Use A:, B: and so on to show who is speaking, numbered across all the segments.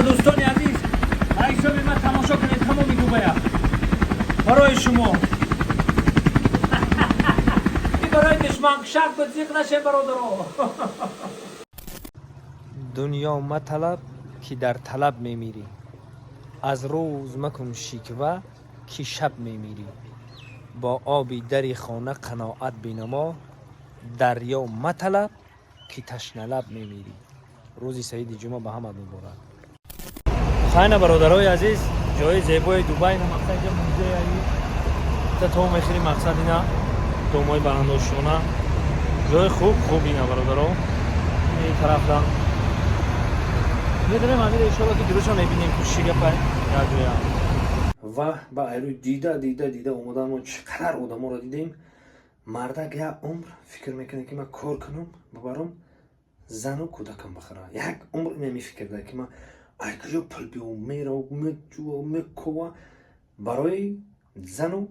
A: Дӯстони азиз, ба ҳисоби ман тамошо кунед тамоми Дубая барои шумо. Ин барои душманкушак буд, зиқ нашем, бародаро. Дунё маталаб, ки дар талаб мемирӣ, аз рӯз макун шиква, ки шаб мемирӣ. Бо оби дари хона қаноат бинамо, дарё маталаб, ки ташналаб мемирӣ. Рӯзи саиди ҷума ба ҳама муборак. Хайна, бародарои азиз, ҷои зебои Дубай на, мақсад ҷа музей аи та то мехӯри, мақсад ина домои баландошёна, ҷои хуб хуб ина, бародаро. Ин тарафда медонем, амир, иншолло, ки дурӯша мебинем, ки чӣ гапай як ҷоя. Ва ба айрӯи дида дида дида омодан, мо чӣ қадар одаморо дидем. Мардак як умр фикр мекунад, ки ман кор кунам, бибарам, зану кӯдакам бихӯра. Як умр ина мефикрда, ки ман ай куҷо пул биём, мерав, меҷӯва, мекова барои зану,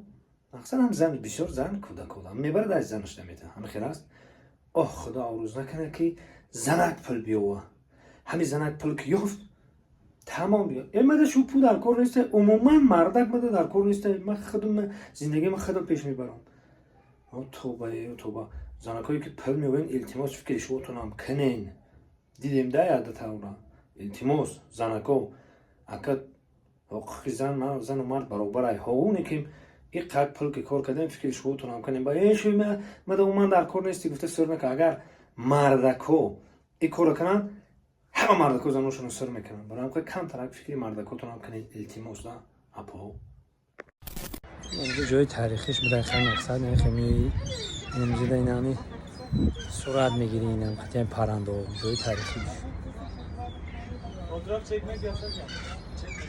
A: мақсад ҳам зан, бисёр зан, кӯдак одам мебарад, аз занаш наметавон. Ҳама хел аст. Оҳ, Худо аврӯз накунад, ки занак пул биёва. Ҳамин занак пул ки ёфт, тамом биё. Мада шу пул дар кор неста, умуман мардак мада дар кор неста, ман худам зиндагима худам пеш мебарам. Тоба, тоба! Занакое ки пул меоянд, илтимос, фикри шумотонам кунен. Дидем да яда тавра. Илтимос, занако, ака, ҳуқуқи зан, зану мард баробарай. Ҳовуне ки иқад пул ки кор кардем, фикри шумотонам кунем. Ба эшӯ мада умуман дар кор нести гуфта сир накун. Агар мардако и корро кунанд, ҳама мардако заношонро сир мекунанд. Барои ҳам камтарак фикри мардакотонам кунед, илтимос, да, апоҳо. Ҷои таърихиш буда, хай, мақсад хеми инамҷида инами сурат мегирӣ, инам хатиам парандао, ҷои таърихӣ.
B: Fotoğraf çekmek yasak ya. Çekme.